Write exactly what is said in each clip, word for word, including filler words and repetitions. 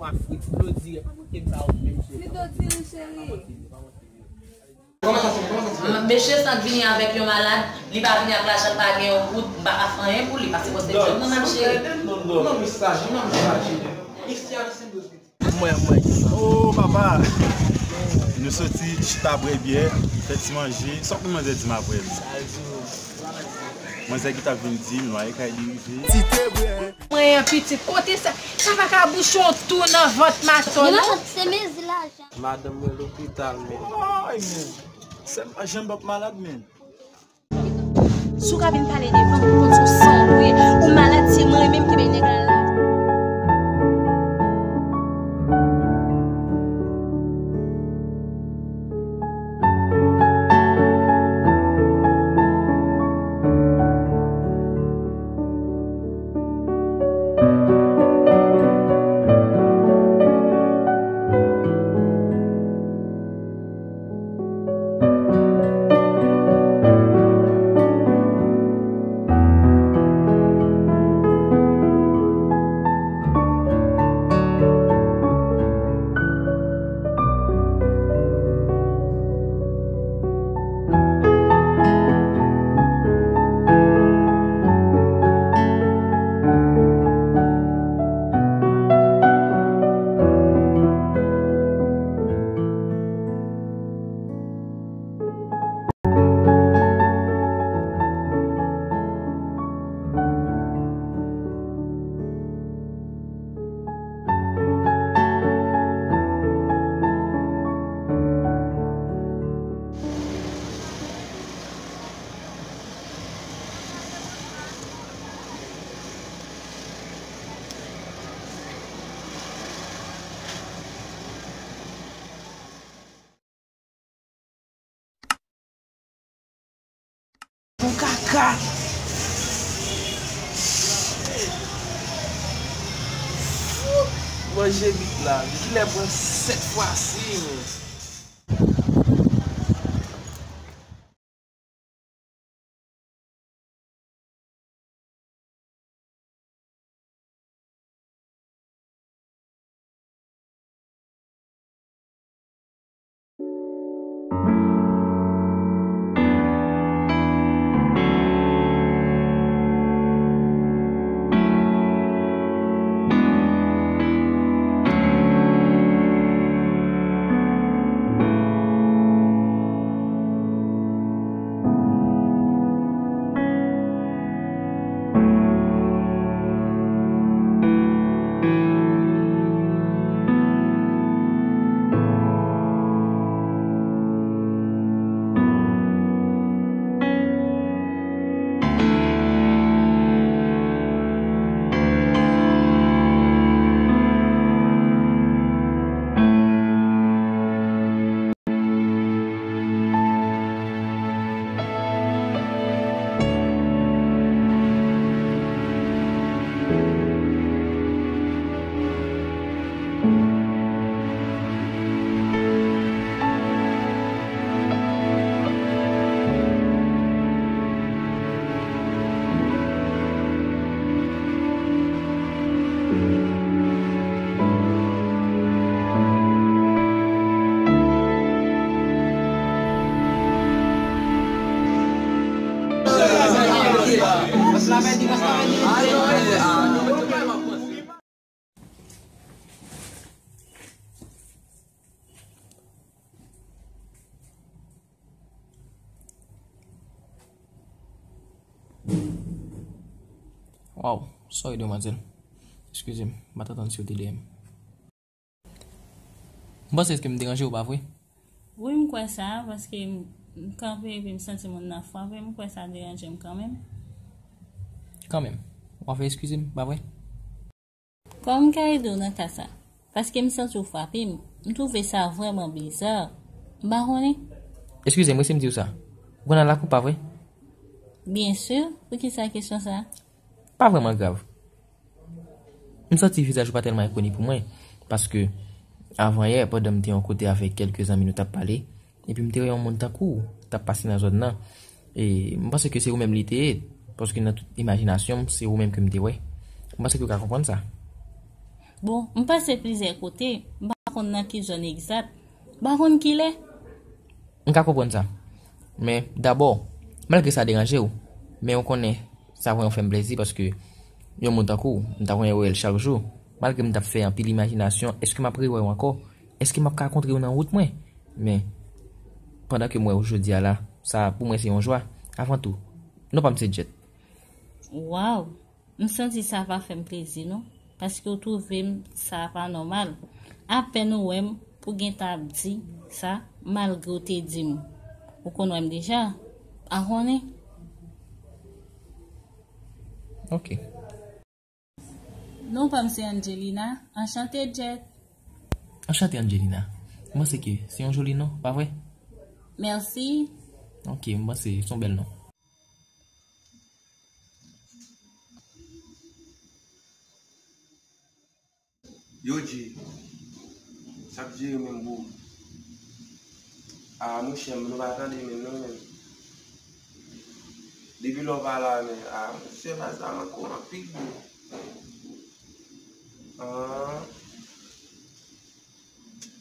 Afrik, dlo diri, pa manke m sa ou menm cheri. Li dlo diri, cheri. Mesye sa k vini avèk yon malad, li pa vini ak lajan, l pa gen yon goud, m pa ka fè anyen pou li, paske mwen se jèn moun ap jere. Manmi saje, manmi saje. Isi a se douz pitit. Mwen, mwen. Oh, papa! Nou soti chita bwè byè, fè ti manje. Sa w konn manzè di m apre m? Manzè ki t ap vin di m, lwaye kay li rive. Mwen, pitit, kote sa? Sa pa ka bouche yon tou nan vant maton, non? Se mezi lajan. Madanm mwen lopital, men. Ay, men. Sè m pa janm p ap malad, men. Si w ka vin pale devan m, pou konn sou san w ye, ou malad, se mwen menm ki bay nèg la la. Bon kaka. Manje bit la. Kilè pran sèt fwa si, men. Waw, sorry demwazèl. Eskize m, m pa t atann si w te dèyè m. M panse ke m deranje w, pa vre? Wi, m kwè sa, paske m, m kanpe epi m santi moun nan frape, m kwè sa deranje m kanmenm. Kanmenm, w ap fè eskize m, pa vre? Kòman m ka ede w nan ka sa? Paske m santi w frape m. M twouve sa vrèman biza. M pa konnen. Eskize m wi si m di w sa. Ou konn al lakou, pa vre? Byen si. Poukisa kesyon sa a? Pa vrèman grav. M santi vizaj ou pa tèlman enkoni pou mwen. Paske, avan yè, pandan m te yon kote avèk kèlke zanmi nou t ap pale, epi m te wè yon moun tankou w t ap pase nan zòn nan. E m panse ke se ou menm li te ye, paske nan tout imajinasyon m, se ou menm ke m te wè. M panse ke w ka konprann sa. Bon, m pase plizyè kote, m pa konn nan ki zòn egzat. M pa konn kilè. M ka konprann sa. Men, dabò, malgre sa deranje w, men ou konnen, sa vrèman fè m plezi paske yon moun tankou w, m ta konn wè l chak jou. Malgre m t ap fè anpil imajinasyon, èske m ap rewè w ankò? Èske m ap ka kontre w nan wout mwen? Men, pandan ke m wè w jodi a la, sa pou mwen se yon jwa. Avan tou, non pa m se Jet. Waw! M santi sa va fè m plezi, non, paske w twouve m sa pa nòmal. Apèn ou wè m, pou gentan ap di sa, malgre w te di m ou konn wè m deja, pa konnen. Ok. Non pa m se Angelina. Anchante, Jet. Anchante, Angelina. M panse ke se yon joli non, pa vre? Mèsi. Ok, m panse se yon bèl non. Yo, Dji, sa ap jere menm pou ou? A, monchè, nou pa tande menm non, menm. Depi lè w pa la, men, a, monchè, baz la manke w anpil, bro. An.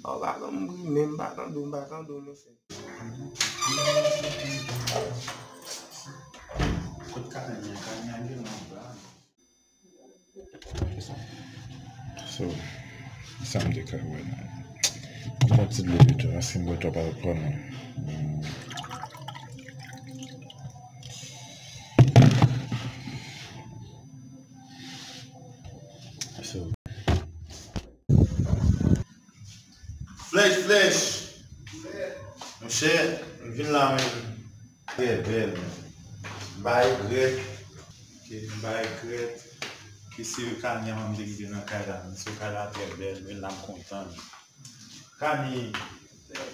A, w pa janm ri, menm m pa tande w, m pa tande w, monchè. Kot Kanye? Kanye ale nan bra. So, sa m te ka wè nan. Yon ti dlo pito, paske m bwè twòp alkòl, non. Mm. So. Flèch, flèch. Monchè, m vin la menm. Trè bèl, men. M pa regrèt. Ke m pa regrèt. Ke se Kanye m te kite nan kay la. Men se kay la trè bèl. Men la m kontan. Kanye,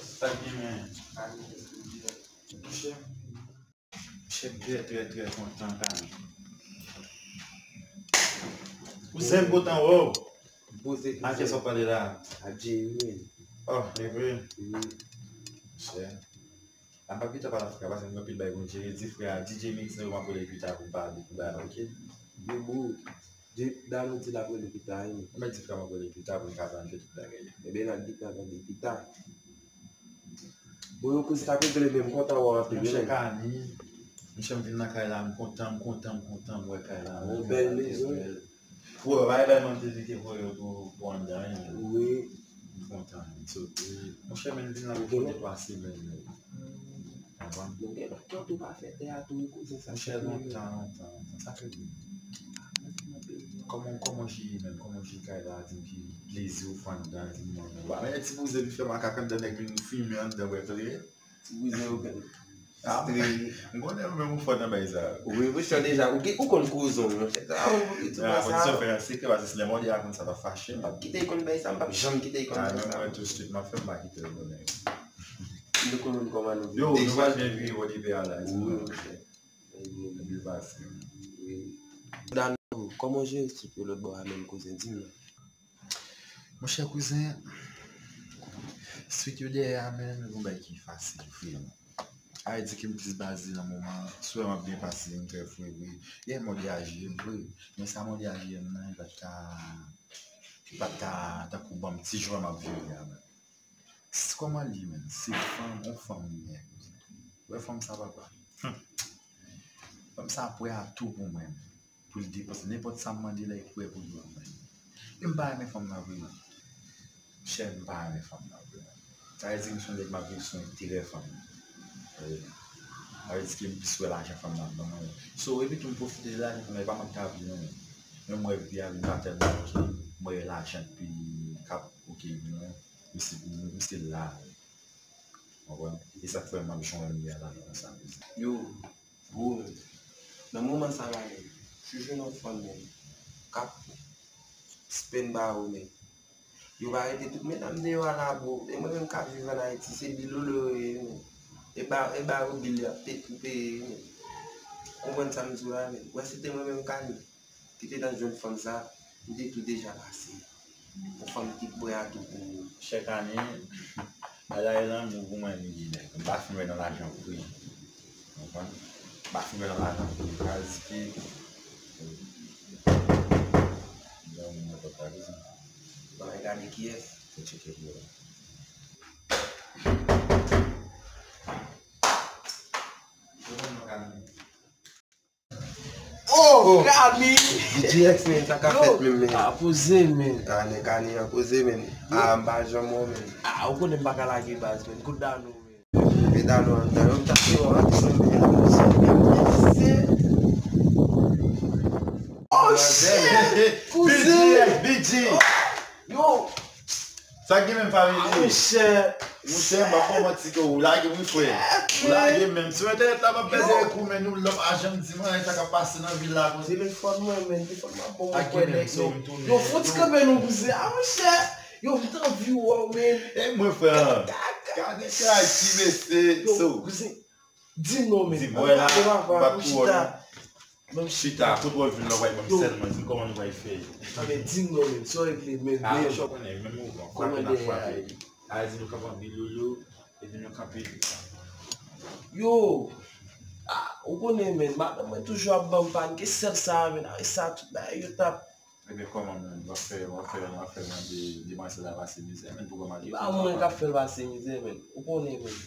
sa k gen, men? Monchè, monchè, m trè, trè, trè kontan, Kanye. Kouzen, m kontan wè w. Poze. A kiyès w ap pale la? A Jimmy. Oh, e vre? Wi. Monchè. N ap pita pale Afrika, paske m gen anpil bagay pou m jere. Di frè a, di J-Mix nan yo m ap rele l pita pou m pale, pou m bay, ok? Yo, bro, J-, Dano di l ap rele pita, wi. Mwen di frè a m ap rele l pita pou m ka planifye tout bagay. Ebyen, n ap gentan tande pita. Bon, yo, kouz, sa k rele, men m kontan wè w anpil, wi. Monchè Kani, monchè, m vin nan kay la, m kontan, m kontan, m kontan, m wè kay la. Yon bèl mezon. Pou yo, bay bèl mwen te di ke pou yo, pou, pou anndan, wi. M kontan, so, monchè, men vin la pou de twa semèn, men. Konprann? Nou gen lontan tou pa fè tè a tou, wi, kouzen, sa. Monchè, lontan, lontan, lontan, sa fè byen. Kòman, kòman w jere menm? Kòman w jere kay la? Di m ki plezi w fè anndan, di m non, non. Ba, men ti bouzen vin fè makak anndan, nèg vin fimen anndan, bwè kleren. Ti bouzen yo fè. Ah, m konnen ou menm ou fò nan bagay sa. Wi, monchè, deja, ou gen, ou konn kouzon, monchè. Sa, ou konn kouzon sa. Ah, konn sa fè sekrè, paske si lè mòde a konn sa, l ap fache. M p ap kite l konn bagay sa, m p ap janm kite l konn bagay sa. Ah, menm mwen tou swit, m ap fè m pa kite l konnen. Nou konn kòman nou. Yo, nou pral byen vire bò de pè a la, wi, monchè. Byen pase. Wi. Dano, kòman w jere swit yo lòt bò a menm, kouzen, di m non? Monchè kouzen, swit yo dèyè a, men yon bagay ki fasil, vreman. A vle di ke m plis baze nan moman an, swè m ap byen pase, m trè fre vre. Yè mòde a jere m vre, men sa mòde a jere m nan, li pa t ka, li pa t ka tankou ban m ti jwa m ap viv la, men. S-, kòman li menm? Se fanm, yon fanm li ye. Wè fanm sa, papa. Hum. Fanm sa prè a tou pou mwen. Pou l depanse. Nenpòt sa m mande la, li prè pou l ban mwen. E m pa renmen fanm nan vre, non. Chè, m pa renmen fanm nan vre, non. Sa vle di m se yon nèg m ap viv sou enterè fanm nan. Wi. Sa vle di ke m plis wè lajan fanm nan ap ban mwen. So, epi tou m pwofite de lajan fanm nan, e pa mwen k ta vle, non. Men m wè vi a vin pa tèlman oke. M wè lajan k pi, k ap oke, non. Misye, misye la. Konprann? E sa k fè m ap jwenn li a la konsa. Yo, bro, nan moman sa la menm, si w jwenn yon fanm menm, k ap spend ba ou menm, yo pa rete tout medam deyò a la, bro. E mwen menm k ap viv ann Ayiti, se bilolo yo ye menm. E ba, e ba yo bil y ap pe-, peye menm. Konprann sa m di w la menm? Wè, se te mwen menm Kani ki te nan jwenn fanm sa, m te tou deja pase. Yon fanm ki prè a tou pou mwen. Chè Kani, bagay lanmou pou mwen li ye nèg. M pa fin wè nan lajan vre. Konprann? M pa fin wè nan lajan vre. Sa vle di ke, lanmou nan pòt la, wi. Gade kiyès? Mwen tcheke pou ou. Oh, Kani! D J X, men, sa ka fèt menm, men. Ah, poze, men. Ah, nèg Kani an poze, men. Ah, m pa janm wè w, men. Ah, ou konnen m pa ka lage baz, men. Kout dano, men. Mete dano anndan, yo, m t ap di w, antre nan men la, monchè. Oh, shit! Kouzen! B G, B G. Yo! Sa k gen menm, family? Ah, monchè. Monchè, m pa fè w manti ke ou lage wi, frè. Ou lage menm. Sou entènèt la, m ap pèse ek ou, men nou lòm a janm di mwen sa k ap pase nan vil la konsa. Telefòn mwen, men, telefòn mwen ap ban mwen kwè nèg, men. Yo, fouti kanpe nou, kouzen. Ah, monchè. Yo, m t anvi wè w, men. E mwen, frè. Gade kay ti mesye. Yo, kouzen. Di m non, men. Di m, wè la, m pa t kou wè w, non. Chita, kote w vin la, w pral ban m sèlman, di m kòman nou pral fè. Anben, di m non, men, sa w regle, men, men. Ah, men, ou konnen, men mouvman, frape n ap frape. A di nou kanpe anpil, yo, yo, epi nou kanpe. Yo, ah, ou konnen, men, madanm mwen toujou ap ban m pàn, ke sèl sa, men, a, sa, tout bagay, yo t ap Ebyen, kòman, menm? W ap fè, w ap fè, w ap fè mande demwazèl la pase mizè, menm, pou kòman li. Pa mwen k ap fè l pase mizè, menm. Ou konnen, menm.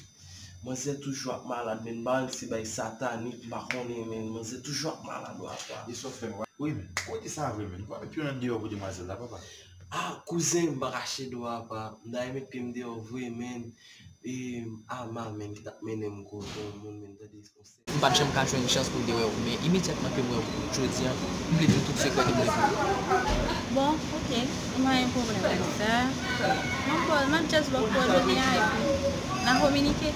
Manzè toujou ap malad, menm. M pa konn si se bay satanik, m pa konnen, menm. Manzè toujou ap malad, w ap pa. E sa w fè, wi, menm. Kote sa vre, menm? Ou pa met pye w nan deyò pou demwazèl la, papa. Ah, kouzen, m pa kache do a, pa. M ta renmen met pye m deyò vre, menm. E, Ama, menm, ki t ap mennen m kote yon moun, menm, tande. M pa t janm ka jwenn chans pou m te wè w, men imedyatman ke m wè w jodi a, m vle di w tout sekrè ke m gen pou ou. Bon, oke, m pa gen pwoblèm ak sa. M ap ba w, m ap just ba w kowòdone a, epi n a kominike.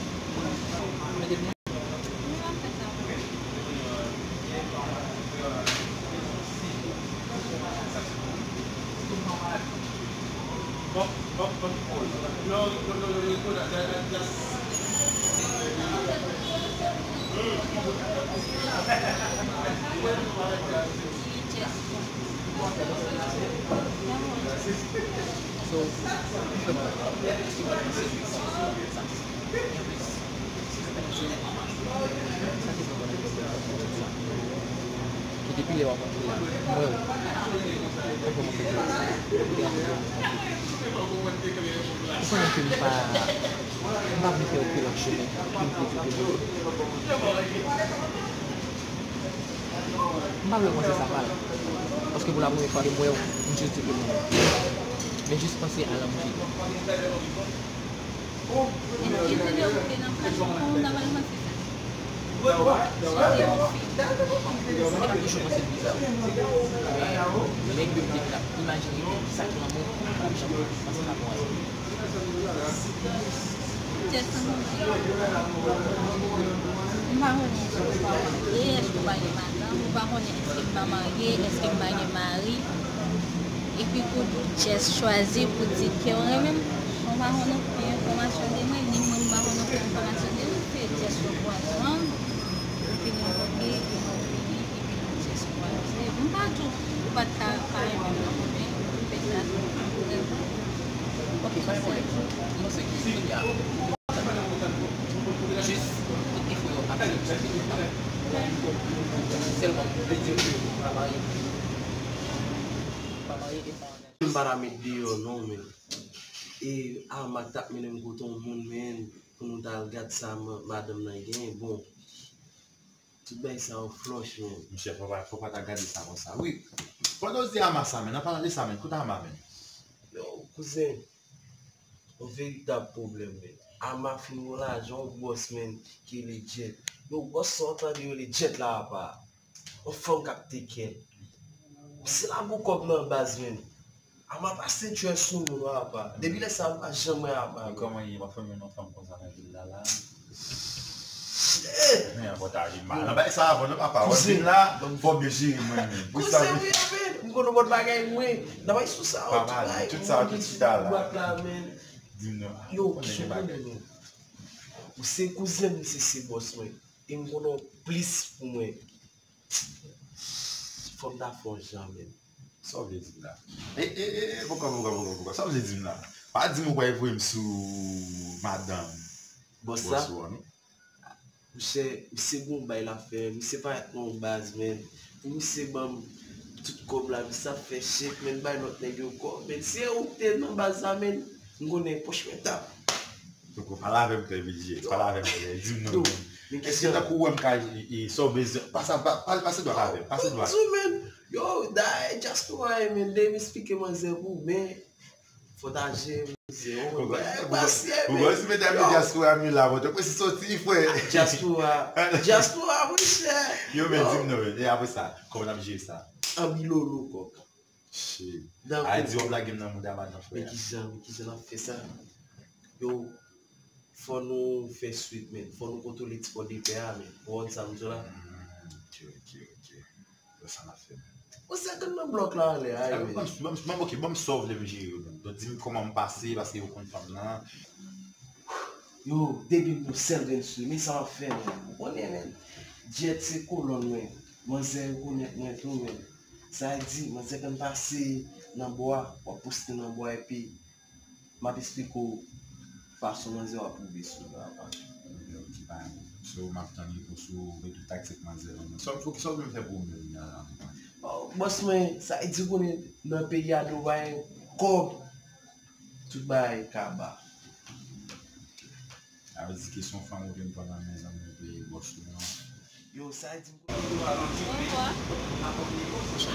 Ki depi lè w ap antre la, m wè w. Mwen kòmanse fè. Ou konnen ke m pa, m pa vle fè okenn lòt chemen. Ke m te di ke m pa vle w panse sa mal. Paske pou la premye fwa ke m wè w, m jis di ke m renmen w. Men jis panse a lanmou vide. Epi, tande, ou te nan plas, kòman w ta pral panse sa? Si w te yon fi. Mwen, m toujou panse l bizarre. Men, men ke m te ka imajine ke sa k lanmou, m pa t janm panse sa pou anyen. Tèt anmwe. M pa konnen èske w pa marye, èske w pa gen madanm, m pa konnen èske m pa marye, èske m pa gen mari. Epi pou w just chwazi pou di ke w renmen m, ou pa konn okenn enfòmasyon de mwen, ni mwen m pa konn okenn enfòmasyon de ou, se just yon pwazon, epi nou oke, epi nou vini, epi nou just pwazonnen. M pa di w pa t ka pa renmen m non, men petèt ou renmen m. Ok, m panse, m panse ke kounye a, jis tout efò yo ap jwenn sou feybouk la. Sèlman, m vle di w ke m pa marye. M pa marye e m pa angaje. M pa ta met deyò non, men. E Ama t ap mennen m kote yon moun, men, pou nou t al gad sa ma-, madanm nan genyen. Bon, tout bagay sa yo flòch, men. Monchè, fò pa, fò pa ta gade sa konsa. Wi, pandan w di Ama sa, men, an palan de sa, men, kote Ama, men? Yo, kouzen, yon veritab pwoblèm, men. Ama fin gen lajan, yon bòs, men, ki rele Jet. Yo, bòs sa w tande yo rele Jet la apa. Yon fanm k ap teke l. Misye lage yon kòb nan baz, men. Ama pa sentyon sou nou, apa. Depi lè sa a, m pa janm wè Ama. Men kòman ye, w ap fè menm yon fanm konsa nan vil la, la? Eh! Men, an pòtaje mal. Nan bagay sa avan, non, papa. W ap vin la, fò w byen jere mwen, men. Pou sa, men. M konn yon bon bagay, mwen. Nan bagay sou sa, tout bagay, tout sa, tout chita la. Di m non. Yo, sou mwen, men. Ou se kouzen m, misye se bòs mwen. E m konn yon plis pou mwen. Fò m ta fè yon jan menm. Sa w vle di m la? E, e, e, e, poko, poko, poko, poko. Sa w vle di m la? Pa di m ou pral voye m sou madanm bòs ou an, non. Monchè, misye gon bay l ap fè, misye parèt nan yon baz, men. Pou misye ban m tout kòb la, sa fè chèk, men bay lòt nèg yo kòb. Men si se ou ki te nan baz la, men m konnen pòch mwen t ap. Poko pale avè m, frè Bilje. Pale avè m, frè. Di m non. Èske tankou ou wè m ka, e, e, sa w bezwen? Pase, pa, pa, pase dwat avè m. Pase dwat. Yo, dayè, dyaspora, men, depi m esplike manzè pou, men, fò ta jere manzè, yo. Ou wè si medam yo dyaspora, men la, mwen te presi soti, frè. Dyaspora. Dyaspora, monchè. Yo, men, di m non, men. E apre sa, kòman n ap jere sa? An bilolo, kòk. Shit. Ayiti w ap lage m nan mouda madan, frè. Men kijan, men kijan n ap fè sa? Yo, fò nou fè swit, men. Fò nou kontwole ti pòdepè a, men. Ou konn sa m di w la? Hmm, ok, ok, ok. Bon, sa n ap fè, men. Ou se konn nan blòk la, anlè, a, men. Ban m, ban m, ban m, ok, ban m sa w vle m jere yo, men. Donk, di m kòman m pase, paske yo konn fanm nan. Yo, depi m pou sèl grenn sou, men sa w ap fè, men. Ou konnen, men. Jet se kolòn mwen. Manzè rekonèt mwen tou, men. Sa vle di, manzè konn pase nan bwa, w ap poste nan bwa, epi m ap esplike w fason manzè w ap rive sou mwen apa. Ok, ok, pa gen. So, m ap tann repons ou, men tout taktik manzè nan men. Sa w, sa w vle m fè pou ou menm, an tou ka? Oh, bòs mwen, sa vle di konnen nan peyi a, nou pa gen kòb. Tout bagay kaba. Sa vle di kesyon fanm ou vin pran nan men zanmi ou peye bòs ou an. Yo, sa di. M pa ka konprann bagay sa.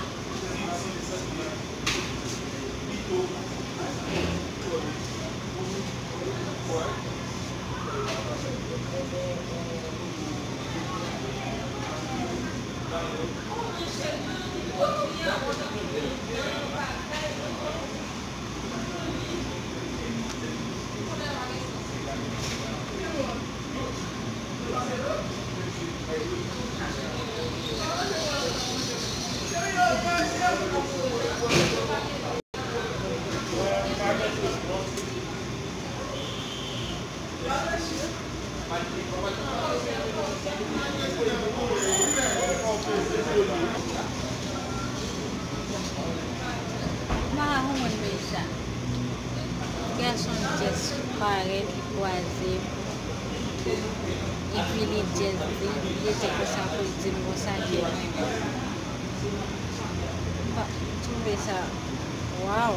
Gason just parèt, li kwaze m, epi li just di m, li te konsa pou l di m konsa ke l renmen m. M pa, m twouve sa, waw!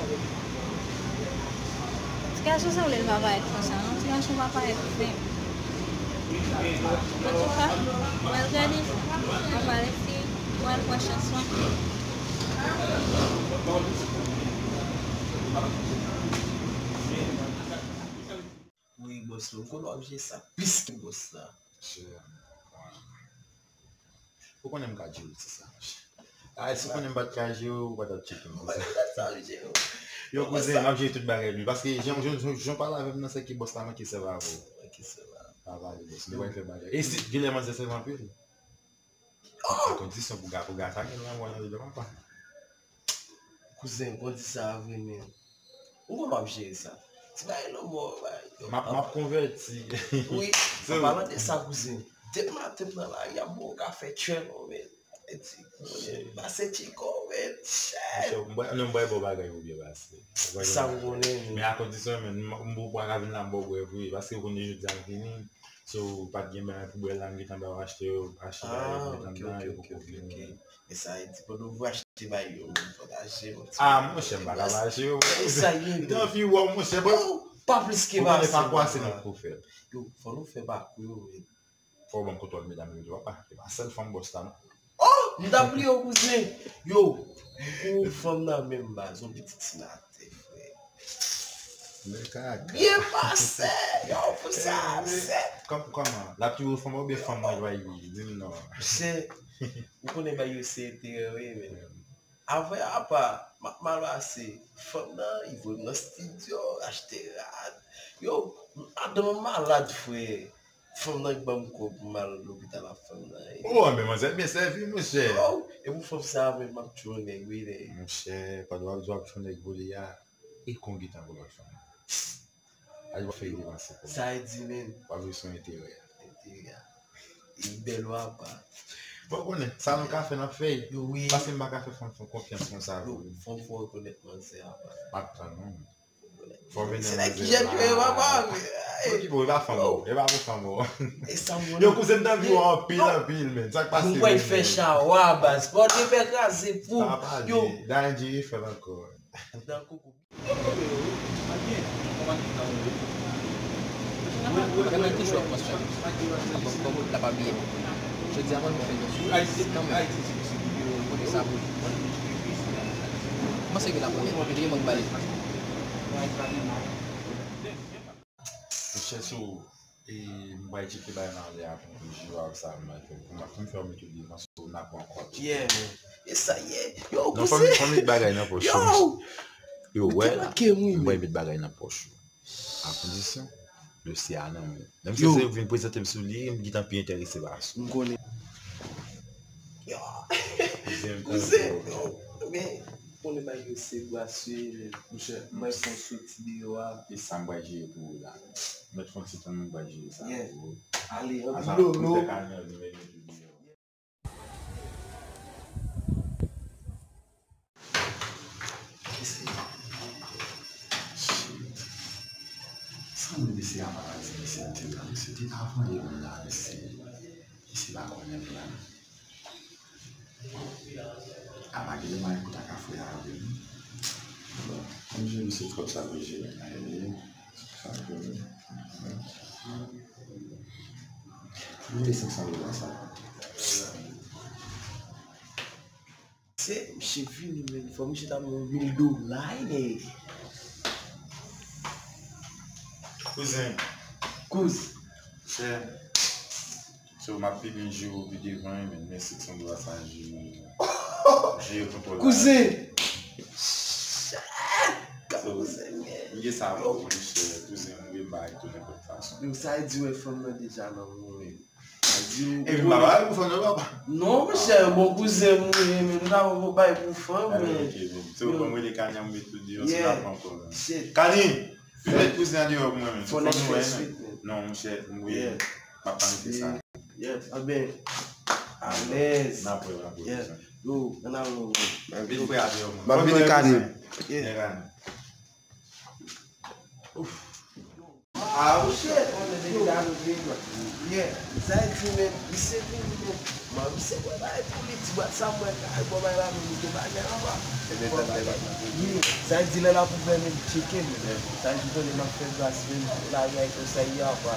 Ti gason sa vle l pa parèt konsa, non? Ti gason pa parèt zen. Antouka, mwen gade, mwen pa rete, mwen pran chans mwen. Wi, bòs, mwen konnen w ap jere sa plis ke bòs la. Ou konnen m ka jere ti sa, monchè. Ay, si w konnen m pa t ka jere w, ou pa t ap tcheke m konsa. Yo, kouzen, m ap jere tout bagay, wi. Paske jan, jan, jan, jan w pale avè m nan, se ke bòs la manke sèvo avè w. Manke sèvo avè w. Pa pale, bòs. Nou pral fè bagay. E si, genlè manzè sèvo anpil. Kondisyon pou ga-, pou gata gen nan mwen nan devan pa. Kouzen, kondisyon a vre, men. Ou konn m ap jere sa. Ti bagay lanmò, bagay. M ap, m ap konvèti. Wi, an palan de sa, kouzen. Depi maten m nan lari a, bon, ou ka fè tchè non, men. Eti, kouzen, pase tchiko, men, tchè. Monchè, m bwè, non, m bwè bon bagay ou byen pase. Sa m konnen, men. Men a kondisyon, men, m, m, m pa ka vin la, m ba w bwè vre. Paske ou konnen jodi a m vini. So, pa t gen bagay pou bwè la, m gentan ba yo achte yo, achte bagay yo, ah, gentan ok, ok, ok, ok. Men sa vle di, pandan w achte bagay yo, men pataje yon ti bagay. Ah, monchè, m pa ka pataje yo. E sa ye, m te anvi wè w, monchè, bon. Pa plis ke pase, pa kwase non pou fè. Yo, fò nou fè pakou yo, men. Fò w ban m kontwòl medam yo tou, papa. E pa sèl fanm bòs la, non. Oh, m t ap bliye w, kouzen. Yo, ou fanm nan menm baz, yon pitit senatè, frè. Men kaka. Byen pase, yo, pou sa, eh, men, sè. Kòm, kòman? L ap toujou fanm oubyen fanm mwen va yi? Di m non. Sè, ou konnen bagay yo se enterè, wi, men. Avè apa, m ap mal pase. Fanm nan, li voye m nan estidyo, achte rad. Yo, madanm mwen malad, frè. Fanm nan k ban m kòb pou m al lopital ak fanm nan. Oh, men manzè byen sèvi, monchè. Oh, e pou fanm sa a, men m ap tchwe yon nèg, wi, nèg. Monchè, pandan w ap di w ap tchwe yon nèg vole a, e kon gentan pou lòt fanm. Ay, w ap fè depanse kòb. Sa e di, men. W ap jwe sou enterè a. Enterè a. E bèl w apa. Bon, konnen, sa nou ka fè, n ap fè. Yo, wi. Paske m pa ka fè fanm, fanm konfyans konsa. Yo, fanm fò rekonèt manzè apa. M ap tann, non. Fò mennen manzè la. Se nèg ki jèn yo, papa. Bon, ki bon, e pa fanm ou, e pa pou fanm ou. E sa, mwen. Yo, kouzen, m t anvi wè anpil, anpil, men. Sa k pase, mwen pral fè chawa, baz. Pòt de fè kraze pou yo. Dandy fè l ankò. Nan koukou. Mwen toujou ap panse sa, bon, kòm la pa bliye. Jodi a mwen fè yon sou kanmenm. Mwen fè sa pou li. Mwen se ke la premye, premye mwen bale. Monchè, sou, e, m bay tcheke bay nan lè a pou m jwe ak sa, m bay fè. Pou m, pou m fè yon metode, paske n ap pran kòd. Yeah, man. E sa ye. Yo, non, fò m, fò m met bagay nan pòch ou. Yo, wè, m bay met bagay nan pòch ou. A kondisyon, dosye a nan men w. Menm si se vin prezante m sou li, m gentan pi enterese pase w. M konnen. Yo. Kouzen, yo. Men, konnen bagay yo se brase, men. Monchè, mwen fon soti deyò a. E sa m pral jere pou ou la. Mèt fon ti tan m pral jere sa pou ou. Ale, anpil lolo. Mesye, shit. San mesye a pa di mesye an te la, mesye te avan li menm la, mesye. Mesye pa konnen plan. Apa gen de mari pou ta ka fè avè m. Bon, kòm je misye twòp sa pou jere. Sa pou jere. Mwen senk san dola sa. Se misye vini, men fò misye ta ban mwen mil dola, wi, nèg. Kouzen. Kouz. Chè. So, m ap pi byen jere w pi devan, wi, men, men senk san dola sa, jere, jere kontwòl la. Kouzen. Chè. Gad kouzen, men. M gen sa pou ou, monchè, kouzen, m gen bay tou nenpòt fason. Yo, sa e di wè fanm nan deja nan mwen. Epi m pa pale pou fanm nan, papa. Non, monchè, bon kouzen m ou ye, men m ta pran bay pou fanm, men. Ok, men. Se ou ban m rele Kani, m met tout deyò, se la pran ankò, men. Kani, vin met kouzen an deyò pou mwen, men. Fò nou wè, men. Non, monchè, m wè. M ap pa mete sa. Yeah, anben. Alèz. N ap wè, n ap wè, kouzen. Yo, ann al, non, non. Vin frè a deyò, mwen. M ap vini, Kani. Yeah. Ouf. Ah, oh shit. Yeah. Sa e di, men, misye vini, men. Man, misye wè bagay pou li, ti bwat sa mwen kay, bon, bagay la, men, li gen bagay anba. Yeah. Sa e di, lè l ap ouvè, men, tcheke, men. Sa e di, konnen m ap fè gras, men, lari a, e konsa, y apa.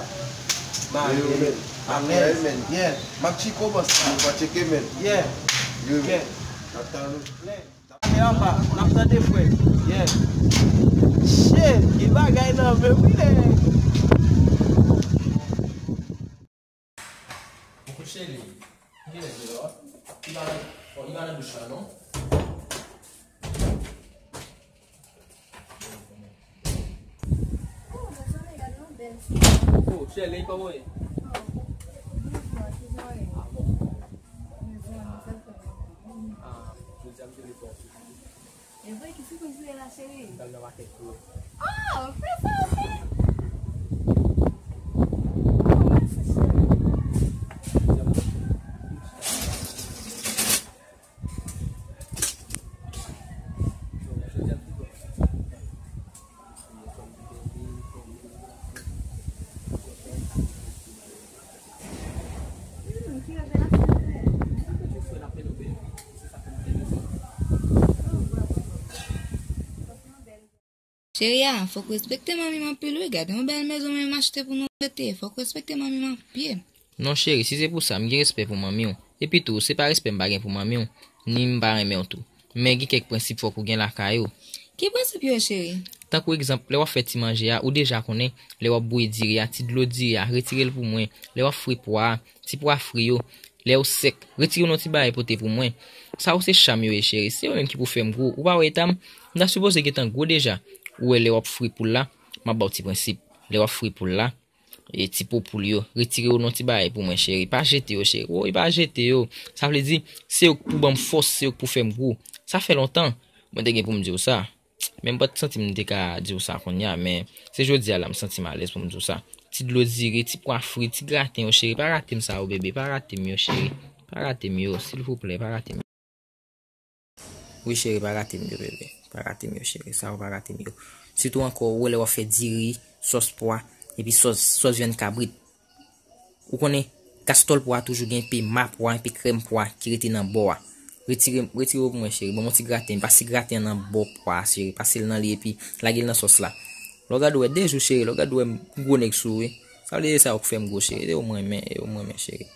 Alèz, men. Yeah. M ap tcheke w, bòs. Yo pa tcheke, men. Yeah. Yeah. N ap tann ou. N ap tande, frè. Yeah. Shit, gen bagay nan men m, wi, nèg. Mon kout cheri, kilè deyo a? Li pa nan, oh, li pa nan douch la, non? Oh, cheri, kòman w ye? Ah, bon. Ah, jodi a m te vle fè yon sou. E vre, ki sipriz ou ye la, cheri? M pral nan makèt pou ou. Oh, fè sa, cheri. Oh, mèsi, cheri. Cheri a, fòk w respekte manmi m anpil wi, gade yon bèl mezon mwen m achte pou nou rete, fòk w respekte manmi m anpil. Non cheri, si se pou sa, m gen respè pou manmi w. Epi tou, se pa respè m pa gen pou manmi w, ni m pa renmen w tou. Men gen kèk prensip fòk ou gen lakay ou. Ki prensip yo, cheri? Tankou egzanp, lè w ap fè ti manje a, ou deja konnen, lè w ap bouyi diri a, ti dlo diri a, retire l pou mwen. Lè w ap fri pwa a, ti pwa fri yo, lè yo sèk, retire yo nan ti bagay pote pou mwen. Sa yo se cham yo ye, cheri. Se yo menm ki pou fè m gwo. Ou pa wè eta m? M ta sipoze gentan gwo deja. Ou wè lè w ap fri poul la, m ap ba w ti prensip. Lè w ap fri poul la, e ti po poul yo, retire yo nan ti bagay pou mwen, cheri. Pa jete yo, cheri. Woy, pa jete yo. Sa vle di, se yo k pou ban m fòs, se yo k pou fè m gwo. Sa fè lontan mwen te gen pou m di w sa. Men m pa t santi m te ka di w sa kounye a, men se jodi a la m santi m alèz pou m di w sa. Ti dlo diri, ti pwa fri, ti graten yo, cheri, pa rate m sa yo, bebe, pa rate m yo, cheri. Pa rate m yo, silvouplè, pa rate m yo. Wi, cheri, pa rate m yo, bebe. Pa rate m yo, cheri. Sa yo pa rate m yo. Sitou ankò, ou wè lè w ap fè diri, sòs pwa, epi sòs, sòs vyann kabrit. Ou konnen, kastòl pwa toujou gen enpe ma pwa, enpe krèm pwa ki rete nan bò a. Retire, retire yo pou mwen, cheri. Ban m yon ti graten. Pase graten an nan bò pwa a, cheri. Pase l nan li epi lage l nan sòs la. Lè w gade w wè de jou, cheri. Lè w gade w wè m gwo nèg sou ou, wi. Sa vle di se sa yo k fè m gwo, cheri. E yo mwen men, e yo mwen men, cheri.